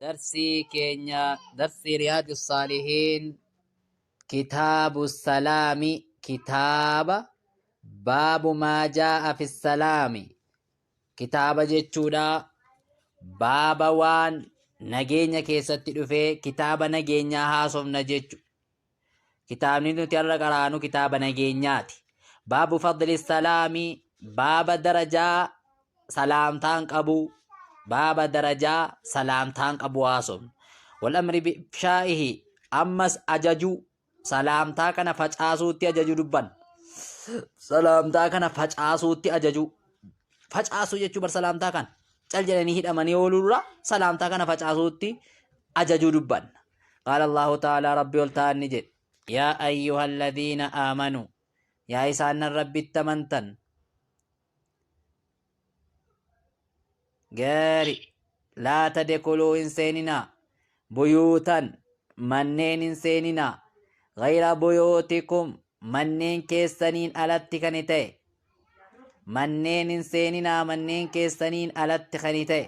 Darsii keenya darsii Riyaadu Saalihiin kitaabu salaami kitaaba baabu maa jaa'a fi salaami kitaaba jechuudha. Baaba waan nageenya keessatti dhufee kitaaba nageenyaa haasofna jechu. Kitaabni nuti har'a qaraanu kitaaba nageenyaati. Baabu fadli salaami baaba darajaa salaamtaan qabu baaba darajaa salaamtaan qabu haasofna. Wal amri bi'ifshaa'ihi ammas ajajuu salaamtaa kana facaasuutti ajaju dubban. Salaamtaa kana facaasuutti ajajuu. Facaasuu jechuu bar salaamtaa kana cal jedhanii hidhamanii ooluurra salaamtaa kana facaasuutti ajajuu dubbanna. Qaala Allahu ta'aalaa Rabbi ol ta'an ni jedhe. Yaa ayyuhalladhiina aamanuu yaa isaannan Rabbitti amantan gaari laa tadkuluu hin seeninaa buyuutan manneen hin seeninaa gayra buyuutikum manneen keessaniin alatti kan ta'e manneen hin seeninaa manneen keessaniin alatti kan ta'e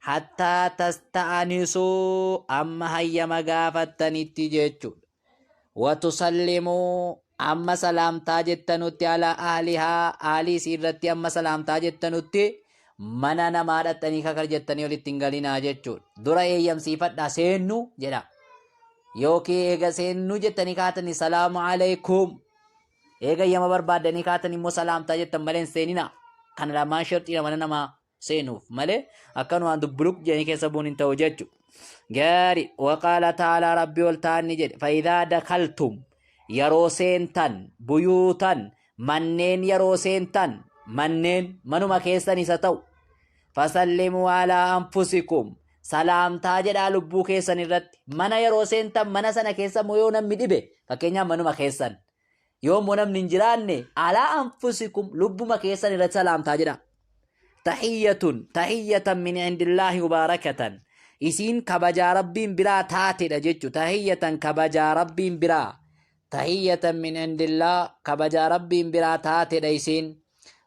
hattaa tasta'anisuu amma hayyama gaafattanitti jechuudha. Watusallimuu amma salaamtaa jettanutti ala ahlihaa ahlii isii irratti amma salaamtaa jettanutti mana namaa dhaqxanii kakar jettanii olitti hin galinaa jechuudha. Dura eeyyamsiifadhaa seennu jedha. Yookiin eega seennu jettanii kaatanii salaamu alaikum. Eega eeyyama barbaaddanii kaatanii immoo salaamtaa jettan malee hin seeninaa. Kana lamaan sharxiidha mana namaa seenuuf malee akkanumaan dubbuluq jedhanii keessa bu'uun hin ta'u jechu. Gaari waqaala taalaa rabbi ol ta'an ni jedhe faayidaa dakaltum yeroo seentan buyuutan manneen yeroo seentan manneen manuma keessan isa ta'u fasallimuu alaa anfusikum salaamtaa jedhaa lubbuu keessan irratti mana yeroo seentan mana sana keessa immoo yoo namni dhibe fakkeenyaaf manuma keessan Yoo immoo namni hin jiraanne alaa anfusikum lubbuma keessan irratti salaamtaa jedha. Tahiyyatun tahiyyatan min indillaahi mubaarakatan. Isiin kabajaa rabbiin biraa taatedha jechu. Tahiyyatan kabajaa rabbiin biraa. Tahiyyatan min indillaa kabajaa rabbiin biraa taatedha isiin.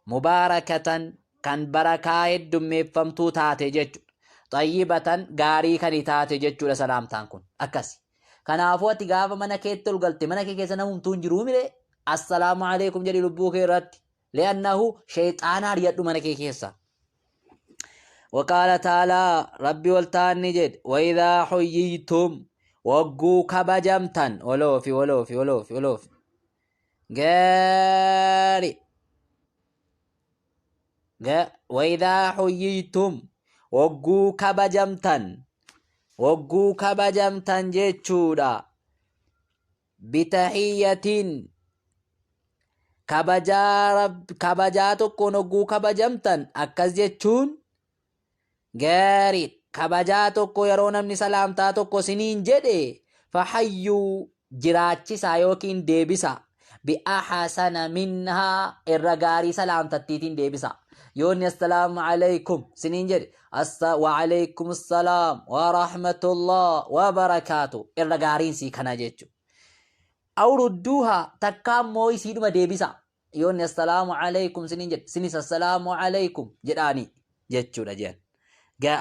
Mubaarakatan kan barakaa heddummeeffamtuu taate jechuudha. Xayyibatan gaarii kan taate jechuudha salaamtaan kun. Akkasi. Kanaafuu ati gaafa mana keetti ol galte mana kee keessa namumtuu hin jiruu mire assalaamu alaikum jedhi lubbuu kee irratti. Li'annahu shayxaana ariyadhu mana kee keessa. Waqaala taalaa rabbi ol ta'an ni jedhe wayidaa xuyyiytum wagguu kabajamtan oloofi oloofi oloofi oloofi gaari Wayidaa xuyyiytum wagguu kabajamtan wagguu kabajamtan jechuudha. Bitahiyyatiin kabajaa kabajaa tokkoon hogguu kabajamtan akkas jechuun Gaariidha. Kabajaa tokko yeroo namni salaamtaa tokko siniin jedhe fahayyuu jiraachisaa yookiin deebisaa. Bi'ahasana minhaa irra gaarii salaamtattiitiin deebisaa. Yoo inni assalaamu alaykum siniin jedhe assa wa alaykum assalaam wa rahmatullah wa barakaatu irra gaariin sii kana jechuudha. Aw rudduuhaa takkaa immoo isiidhuma deebisaa. Yoo inni assalaamu alaykum siniin jedhe sinis assalaamu alaykum jedhaani jechuudha jedhan.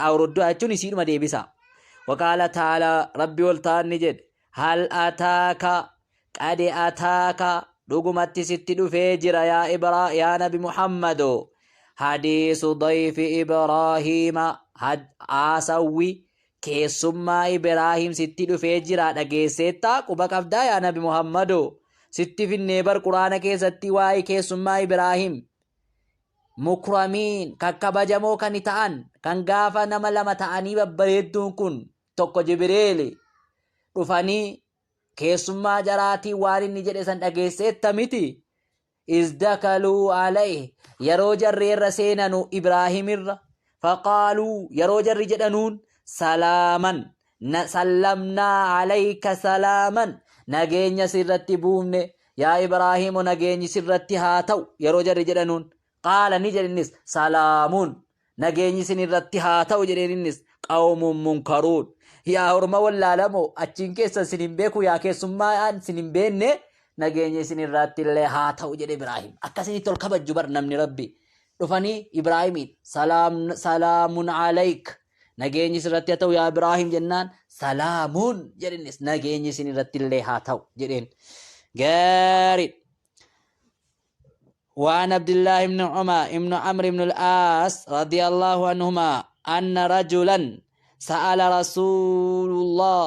Awruddu'a jechuun isiidhuma deebisaa. Waqaala ta'ala rabbi ol ta'an ni jedhe hal ataaka qadi ataaka dhugumatti sitti dhufee jira yaa Ibraa yaa nabi Muhammado hadiisu dayfi Ibraahiima haasawwi Keessummaa Ibraahim sitti dhufee jira dhageesseettaa quba qabdaa yaa nabi Muhammado sitti finnee bar quraana keessatti waa'ee keessummaa Ibraahim mukramiin kakkabajamoo kan ta'an kan gaafa nama lama ta'anii babbareedduun kun tokko Jibriili dhufanii keessummaa jaraatii waan inni jedhe san dhageesseetta miti izdakaluu alayhi yeroo jarri irra seenanu Ibraahimirra faqaaluu yeroo jarri jedhanuun salaaman sallamnaa alayka salaaman nageenya sirratti buufne yaa Ibraahimu nageenyi sirratti haa ta'u yeroo jarri jedhanuun qaala ni jedhe innis salaamuun Nageenyi isin irratti haa ta'u jedheen innis qawmun munkaruun. Yaa orma wallaalamoo achiin keessan isin hin beeku yaa keessummaa isin hin beekne nageenya isin irratti illee haa ta'u jedhe Ibraahim. Akkasinitti ol kabajju bar namni Rabbi. Dhufanii Ibraahimiin salaamun alayk. Nageenyi sirratti haa ta'u yaa Ibraahim jennaan salaamuun jedhinnis nageenyi isin irratti illee haa ta'u jedheen. Gaarii. وعن عبد الله بن عمر بن عمرو بن العاص رضي الله عنهما أن رجلا سأل رسول الله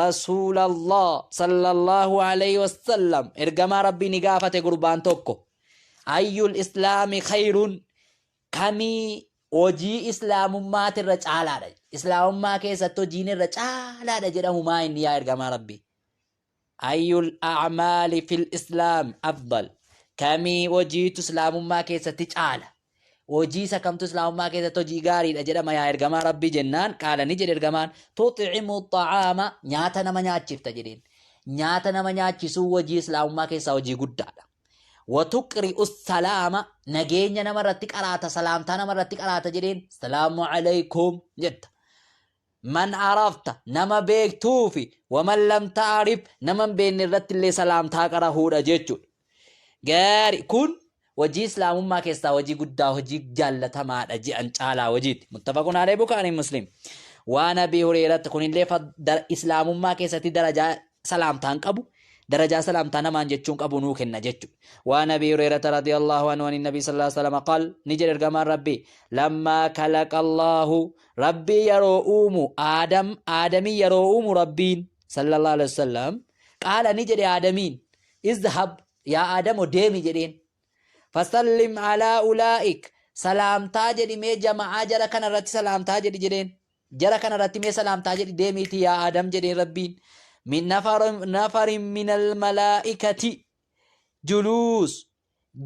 رسول الله صلى الله عليه وسلم إرجما ربي نقافة قربان توكو أي الإسلام خير kamii hojii islaamummaati irra caalaadha islaamummaa keessatti hojiin irra caalaadha jedhamu maa inni yaa ergamaa rabbii Ayyul a'maali fil islaam afdal. Kamii hojiitu islaamummaa keessatti caala? Hojii isa kamtu islaamummaa keessatti hojii gaariidha jedhama yaa ergamaa Rabbii jennaan qaala ni jedhe ergamaan tuximu xa'aama nyaata nama nyaachifta jedheen. Nyaata nama nyaachisuu hojii islaamummaa keessaa hojii guddaadha. Watuqri'u salaama nageenya nama irratti qaraata salaamtaa nama irratti qaraata jedheen salaamu alaykum jetta. Man arafta nama beektuufi waman lam ta'arif nama hin beekne irratti illee salaamtaa qarahuudha jechuudha. Gaari kun hojii islaamummaa keessaa hojii guddaa hojii jaallatamaadha je'an caalaa hojiiti. Muttafaqun alayhi Bukhaarii Muslim. Waan Abii Hureeratti kunillee islaamummaa keessatti darajaa salaamtaan qabu darajaa salaamtaa namaan jechuun qabu nuu kenna jechuudha. Waan Abii Hureerata radiyallahu anhu ani nabii sallallahu alaihi wasallam qaal ni jedhe ergamaan Rabbii lammaa kalaqa Allahu Rabbii yeroo uumu Aadam Aadamii yeroo uumu Rabbiin sallallahu alaihi wasallam qaala ni jedhe Aadamiin izhab yaa Aadamo deemi jedheen fasallim alaa ulaa'ik salaamtaa jedhi mee jama'aa jara kana irratti salaamtaa jedhi jedheen jara kana irratti mee salaamtaa jedhi deemiiti yaa Aadam jedheen Rabbiin min nafarin minal malaa'ikati juluus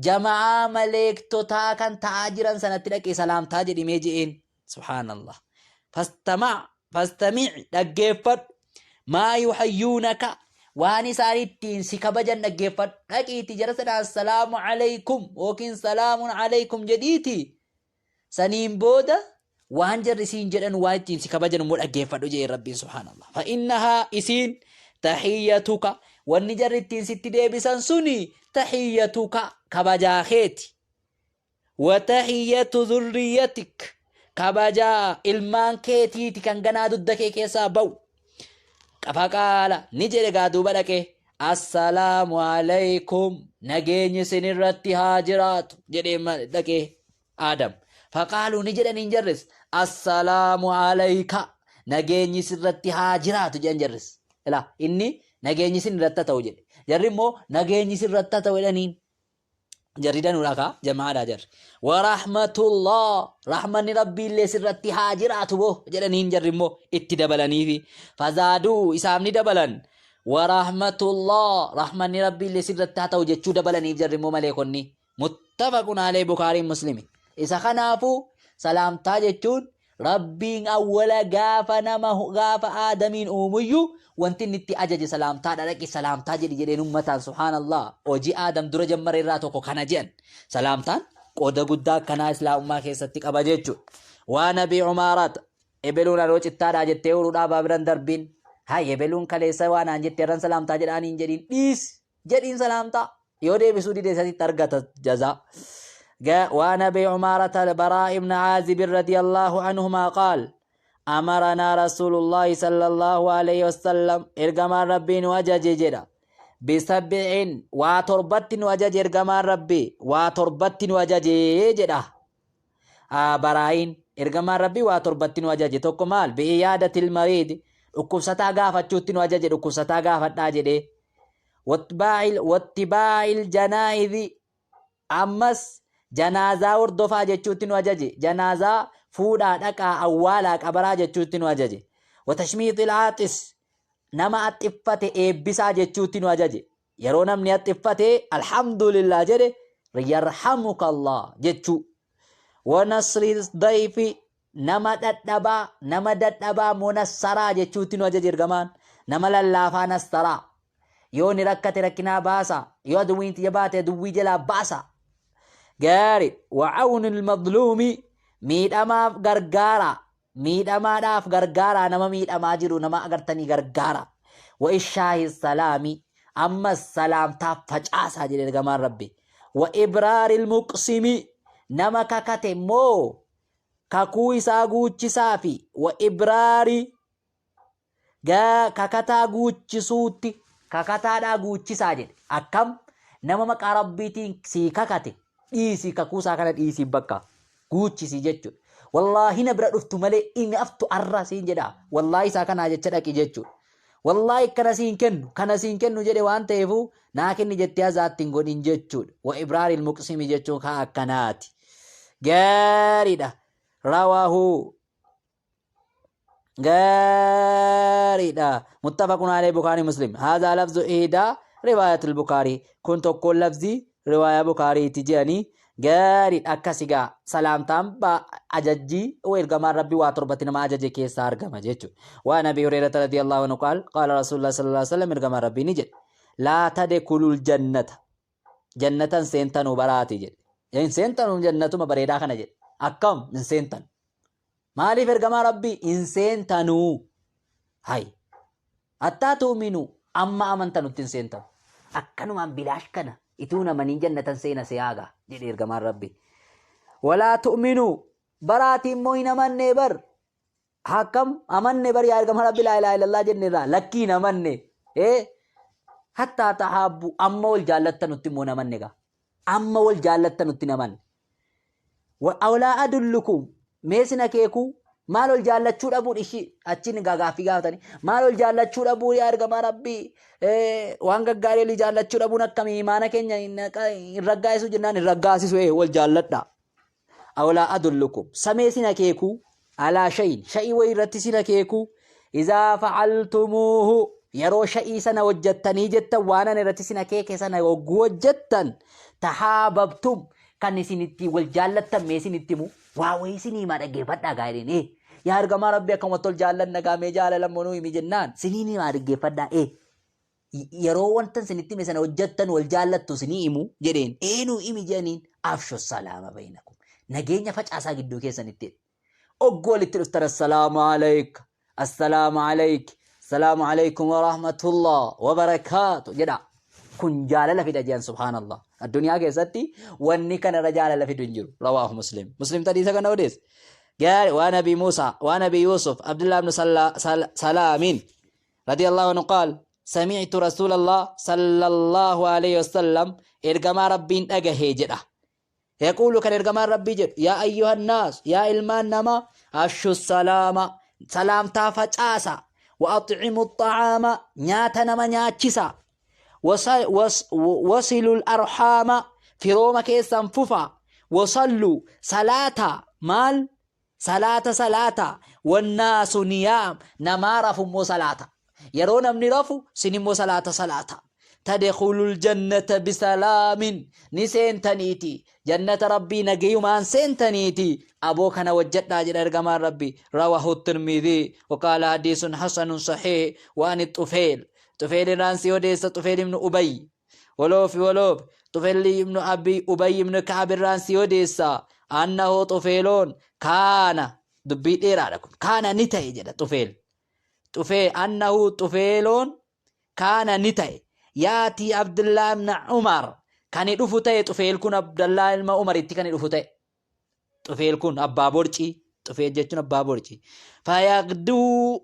jama'aa maleektotaa kan ta'aa jiran sanatti dhaqee salaamtaa jedhi mee je'een subhaanallah fastama fastami' dhaggeeffadhu maa yuhayyuunaka waan isaan ittiin si kabajan dhaggeeffadhu dhaqiitti jara sanaan salaamu alaykum yookiin salaamun alaykum jedhiiti Saniin booda waan jarri siin jedhan waan ittiin si kabajan immoo dhaggeeffadhu jedheen Rabbiin subhaanallah. Fa innahaa isiin tahiyyatuka wanni jarri ittiin sitti deebisan suni tahiyyatuka kabajaa keeti. Wa tahiyyatu zurriyyatik kabajaa ilmaan keetiiti kan ganaa dugda kee keessaa ba'u. Faqaala ni jedhe gaa duuba dhaqee assalaamu alaykum nageenyi isin irratti haa jiraatu jedhee dhaqee Aadam. Faqaaluu ni jedhan hin jarris assalaamu alayka nageenyi sirratti haa jiraatu jedhan jarris. Ilaa inni nageenyi isin irratti haa ta'u jedhe. Jarri immoo nageenyi sirratti haa ta'u jedhaniin. Jarri danuudha kaa jamaadha jarri. Warahmatullah rahmanni rabbii illee sirratti haa jiraatu boo jedhaniin jarri immoo itti dabalaniifi. Fazaaduu isaaf ni dabalan. Warahmatullah rahmanni rabbii illee sirratti haa ta'u jechuu dabalaniif jarri immoo maleekonni. Muttafaqun alayhi Bukaariin Muslimi. Isa kanaafuu salaamtaa jechuun Rabbiin awwala gaafa nama gaafa Aadamiin uumuyyuu wanti inni itti ajaje salaamtaadha dhaqi salaamtaa jedhi jedheen ummataan subhaanallah hojii Aadam dura jammare irraa tokko kana jedhan salaamtaan qooda guddaa akkanaa islaamummaa keessatti qaba jechuudha. Waan Abii Umaaraat ebeluun anoo cittaadhaa jettee uruudhaa baabiran darbiin hay ebeluun kaleessa waan aan jette irran salaamtaa jedhaan hin jedhiin dhiis jedhiin salaamtaa yoo deebisuu dide isatti argata jazaa. وعن أبي عمارة البراء بن عازب رضي الله عنهما قال أمرنا رسول الله صلى الله عليه وسلم إرجما ربي نوجج جدا بسبع وتربت نوجج إرجما ربي وتربت نوجج جدا baraa'iin ergamaan rabbii waa torbatti nu ajaje tokko maal bi'iyaadatil mariid dhukkubsataa gaafachuutti nu ajaje dhukkubsataa gaafadhaa jedhee wattibaa'il janaa'izi ammas janaazaa hordofaa jechuutti nu ajaje janaazaa fuudhaa dhaqaa awwaalaa qabaraa jechuutti nu ajaje watashmiixil aaxis nama axxiffate eebbisaa jechuutti nu ajaje Yeroo namni haxxiffate alhamdulillah jedhe yarhamuka Allah jechuu. Wa nasri dayfi nama dadhabaa nama dadhabaa immoo nassaraa jechuutti nu ajaje ergamaan nama lallaafaa nassaraa. Yoo inni rakkate rakkinaa baasa yoo aduwwiin itti jabaate aduwwii jalaa baasa. Gaari wa awnul madluumi miidhamaaf gargaara Miidhamaadhaaf gargaaraa nama miidhamaa jiru nama agartanii gargaaraa. Wa ishaahi salaami ammas salaamtaa facaasaa jedhe ergamaan Rabbi. Wa ibraaril muqsimi nama kakate immoo Kakuu isaa guuchisaa fi wa ibraari kakataa guuchisuutti kakataadhaa guuchisaa jedhe. Akkam nama maqaa Rabbiitiin sii kakate dhiisii kakuu isaa kana dhiisii bakka guuchisii jechuudha. Wallaahi na bira dhuftu malee inni aftu arra siin jedha. Wallaahi isaa kanaa jecha dhaqi jechuudha. Wallaahi kana siin kennu kana siin kennu jedhe waan ta'eefuu naa kenni jettee azaatti hin godhin jechuudha. Wa ibraaril muqsimi jechuun kaa akkanaati. Gaariidha. Rawaahu gaariidha. Muttafaqun alayhi Bukhari Muslim. Haadha lafzu ihdaa riwaayatul Bukhari. Kun tokkoon lafzii riwaayaa Bukhariiti jedhanii gaariidha. Akkasi gaa salaamtaan ajajjii ergamaan Rabbii waa torbatti nama ajaje keessaa argama jechuudha. Waan Abii Hureerata radiyallahu anhu qaal qaala Rasuulullah sallallahu alaihi wasallam ergamaan Rabbii ni jedhe. Laa tadkhulul jannata jannatan seentanuu baraati jedhe. Hin seentanuu jannatuma bareedaa kana jedhe. Akkam hin seentan. Maaliif ergamaa Rabbii hin seentanuu? Hay. Hattaa tu'minu amma amantanutti hin seentanu. Akkanumaan bilaash kana ituu namaniin jannatan seena siyaagaa jedhe ergamaan Rabbii. Walaa tu'minu baraatii immoo hin amannee bar. Akkam amanne bar yaa ergamaa Rabbii laa ilaaha illallah jenne irraa lakkii hin amanne. Ee hattaa tahaabbu amma wal jaallattanutti immoo hin amanne gaa. Amma wal jaallattanutti hin amanne. Awlaa adullukum mee sin akeekuu maal ol jaallachuu dhabuun ishii achiin egaa gaaffii gaafatanii maal ol jaallachuu dhabuu yaa ergamaa rabbii waan gaggaarii olii jaallachuu dhabuun akkamii imaana keenya hin raggaasisu jennaan hin raggaasisu ee wal jaalladha. Awlaa adullukum samee sin akeekuu alaa shayin sha'ii wayii irratti sin akeekuu izaa facaltumuuhu yeroo sha'ii sana hojjattanii jettan waan ani irratti sin akeeke sana hogguu hojjettan tahaababtum kan isin ittiin wal jaallattan mee isin itti himu waa wayii isin himaa dhaggeeffadhaa gaa jedheen ee yaa ergamaa rabbi akkamatti ol jaallanna gaa mee jaalala immoo nuu himi jennaan isiniin himaa dhaggeeffadhaa ee yeroo wanta isinitti hime sana hojjettan wal jaallattu isinii himu jedheen ee nuu himi jedhaniin afshu salaama baynakum nageenya facaasaa gidduu keessanitti jedhe. Oggu walitti dhuftan assalaamu alayk assalaamu alayk assalaamu alaykum warahmatullah wabarakaatu jedha. Kun jaalala fida jedhan subhaanallah. Addunyaa keessatti wanni kanarra jaalala fidu hin jiru. Rawaahu Muslim. Muslim hadiisa kana odeesse. Gaari waan Abi Muusaa waan Abi Yuusuf Abdullah ibn Salaamin radiyallahu anhu qaal sami'tu Rasuulallah sallallahu alayhi wasallam ergamaa Rabbiin dhagahee jedha. Yaquulu kan ergamaan Rabbii jedhu yaa ayyuhan naas yaa ilmaan namaa afshu salaama salaamtaa facaasa wa axcimu xacaama nyaata nama nyaachisa wasilul arhaama firooma keessan fufa wasallu salaata maal Salaata salaata wannaasu niyaam namaa rafu immoo salaata. Yeroo namni rafu sin immoo salaata salaata. Tadkhulul jannata bisalaamin ni seentaniiti. Jannata Rabbii nagayumaan seentaniiti. Aboo kana wajjadhaa jedha ergamaan Rabbii. Rawahu Tirmidhii waqaala hadiisun hasanun sahiih waan Xufeel. Xufeel irraan si odeessa Xufeel ibnu Ubay. Woloofi woloof Xufelli ibnu Abi Ubay ibnu Ka'ab irraan si odeessa. Annahu Xufeeloon kaana dubbii dheeraadha kun. Kaana ni ta'e jedha Xufeel. Xufee annahu Xufeeloon kaana ni ta'e. Yaatii Abdullaa ibn Umar kan dhufu ta'e Xufeel kun Abdallaa ilma Umaritti kan dhufu ta'e. Xufeel kun abbaa borcii. Xufeel jechuun abbaa borcii. Fayaqduu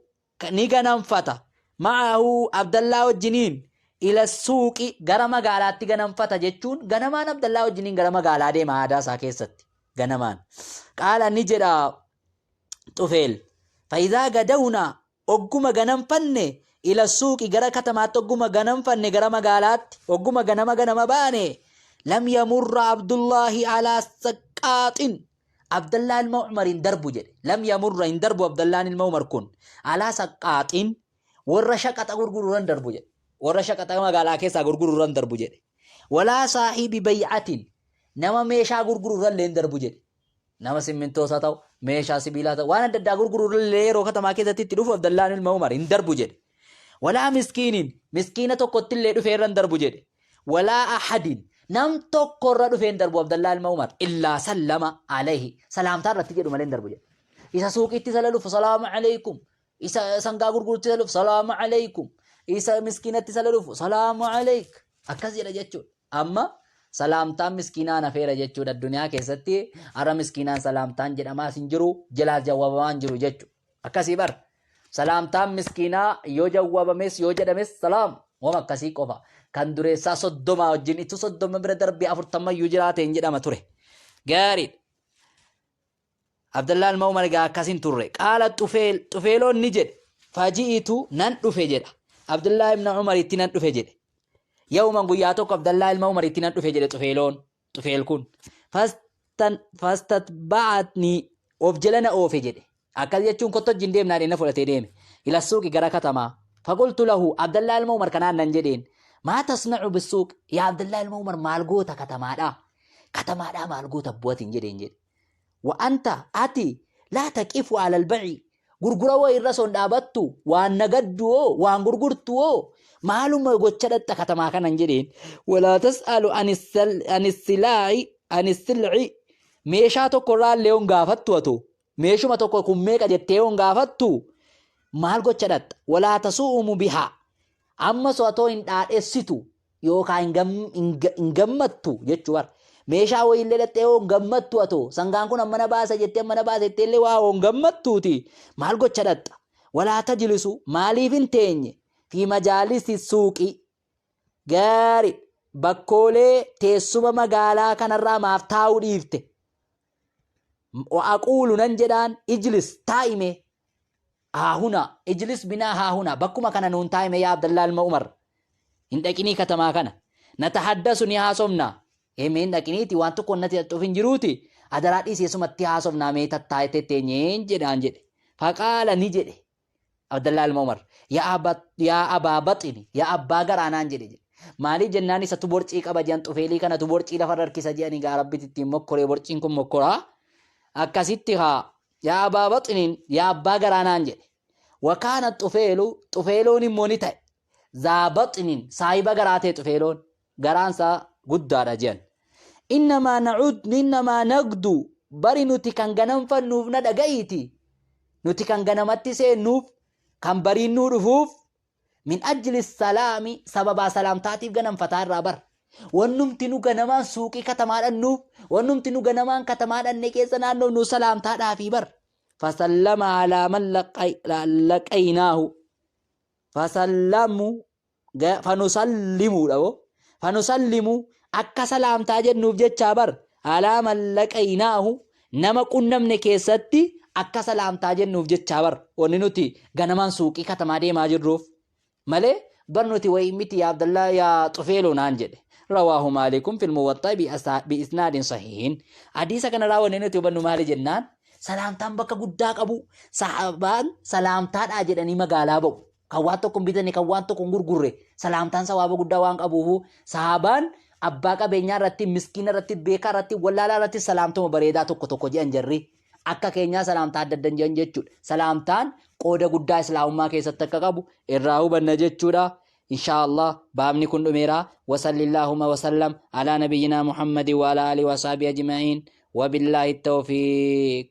ni ganamfata. Ma'ahu Abdallaa wajjiniin ila suuqi gara magaalaatti ganamfata jechuun ganamaan Abdallaa wajjiniin gara magaalaa deema aadaa isaa keessatti ganamaan. Qaala ni jedha Xufeel. Fayizaa gadawnaa ogguma ganamfanne ila suuqi gara katamaatti ogguma ganamfanne gara magaalaatti ogguma ganama ganama baane lam yamurra Abdullaahi alaa saqqaaxin Abdallaa ilma Umar hin darbu jedhe. Lam yamurra hin darbu Abdallaan ilma Umar kun. Alaa saqqaaxiin warra shaqaxa gurguru irra hin darbu jedhe. Warra shaqaxa magaalaa keessaa gurguru irra hin darbu jedhe. Walaa saahibi bay'atin nama meeshaa gurguru irra illee hin darbu jedhe. Nama simmintoos haa ta'u, meeshaa sibiilaa ta'u, waan adda addaa gurguru irra illee yeroo katamaa keessatti itti dhufu Abdallaan ilma Umar hin darbu jedhe. Walaa miskiinin miskiina tokkotti illee dhufee irra hin darbu jedhe. Walaa ahadin nam tokko irra dhufee hin darbu Abdallaa ilma Umar illaa sallama alayhi salaamtaa irratti jedhu malee hin darbu jedhe. Isa suuqiitti isa lalufu salaamu alaykum. Isa sangaa gurgurutti isa lalufu salaamu alaykum. Isa miskiinatti isa lalufu salaamu alayk. Akkas jedha jechuudha. Amma Salaamtaan miskiinaan hafeera jechuudha addunyaa keessatti. Har'a miskiinaan salaamtaan jedhamaas hin jiru, jalaas jawwabamaa hin jiru jechuudha. Akkasii bar. Salaamtaan miskiinaa yoo jawwabames yoo jedhames salaam wama akkasii qofa. Kan dureessaa 30 wajjin ittu 30 bira darbee 40 iyyuu jiraate hin jedhama ture. Gaariidha. Abdallaa ilma Umar egaa akkas hin turre. Qaala Xufeel, Xufeeloon ni jedhe. Faji'itu nan dhufe jedha. Abdallaa ibna Umaritti nan dhufe jedhe. Yawman guyyaa tokko Abdallaa ilma Umaritti nan dhufe jedhe Xufeeloon. Xufeel kun. Fastan fastatba'atni of jala na oofe jedhe. Akkas jechuun kottu wajjin deemnaa jedhee na fudhatee deeme. Ila suuqi gara katamaa. Faqultu lahu Abdallaa ilma Umar kanaan nan jedheen. Maa tasna'u bisuuq yaa Abdallaa ilma Umar maal goota katamaadhaa? Katamaadhaa maal goota bu'atiin jedheen jedhe. Wa anta ati laa taqifu alal ba'i gurgura wayii irra osoo hin dhaabattu waan nagaddu hoo waan gurgurtu hoo maaluma gocha dhaxxa katamaa kanan jedheen walaa tas'alu anissilaa'i anissil'i meeshaa tokko irraa illee hon gaafattu atu meeshuma tokko kun meeqa jettee hon gaafattu maal gocha dhaxxa walaa tasu'umu bihaa amma atoo hin dhaadhessitu yookaan hin gammattu jechuu bara. Meeshaa wayiillee dhattee hoo hin gammattu atoo sangaan kun ammana baasa jettee ammana baasa jettee illee waa hoo hin gammattuuti maal gocha dhatta. Walaa tajlisu maaliif hin teenye fi majaalisi suuqii gaari bakkoolee teessuma magaalaa kanarraa maaf taa'uu dhiifte. Wa aquulu nan jedhaan ijlis taa'ime haahuna ijlis binaa haahuna bakkuma kana nuun taa'ime yaa Abdallaa ilma Umar hin dhaqinii katamaa kana natahaddasu ni haasofna mee hin dhaqiniiti waan tokko natti dhaxxuuf hin jiruuti adaraa dhiisi esumatti haasofnaa mee tattaa'e tetteenyeen jedhaan jedhe faqaala ni jedhe Abdallaa ilma Umar yaa abaa baxini yaa abbaa garaa naan jedhe jedhe maaliif jennaan isatu borcii qaba jedhan xufeelii kanatu borcii lafarra harkisa jedhanii gaa rabbitti ittiin mokkoree borciin kun mokkoraa akkasitti haa Yaa abaa baxniin, yaa abbaa garaa naan jedhe. Wakaana xufeelu, xufeeloon immoo ni ta'e. Zaa baxniin, saahiba garaa ta'e xufeeloon. Garaan isaa guddaadha jedhan. Innamaa na'ud, innamaa nagdu, bari nuti kan ganamfannuuf na dhaga'iiti. Nuti kan ganamatti seennuuf, kan bariin nuu dhufuuf, Min ajli salaami sababaa salaamtaatiif ganamfataa irraa bar. Wannumti nu ganamaan suuqii katamaa dhannuuf, wannumti nu ganamaan katamaa dhannee keessa naannoofnu salaamtaadhaafii bar. Fasallama alaa man laqaynaahu. Fasallamu fanusallimuudha boo. Fanusallimu akka salaamtaa jennuuf jechaa bar. Alaa man laqaynaahu Nama qunnamne keessatti akka salaamtaa jennuuf jechaa bar wanni nuti ganamaan suuqii katamaa deemaa jirruuf malee bar nuti wayii miti yaa Abdallaa yaa Xufeeloo naan jedhe. Rawaahu Maalikun fil Muwaxxa'i bi isnaadin sahihin. Hadiisa kanarraa wanni nuti hubannu maali jennaan salaamtaan bakka guddaa qabu sahabaan salaamtaadhaa jedhanii magaalaa ba'u. Kan waan tokko hin bitanne, kan waan tokko hin gurgurre, salaamtaan sawaaba guddaa waan qabuufu sahaabaan abbaa qabeenyaa irratti, miskiina irratti, beekaa irratti, wallaalaa irratti salaamtuma bareedaa tokko tokko jedhan jarri. Akka keenyaa salaamtaa adda adda hin jedhan jechuudha. Salaamtaan qooda guddaa islaamummaa keessatti akka qabu irraa hubanna jechuudha. Inshaa Allah baabni kun dhumeera. Wasallillahuma wasallam alaa nabiyyinaa Muhammadin wa alaa alihi wa sahbihi ajma'iin. Wabillaahi tawfiiq.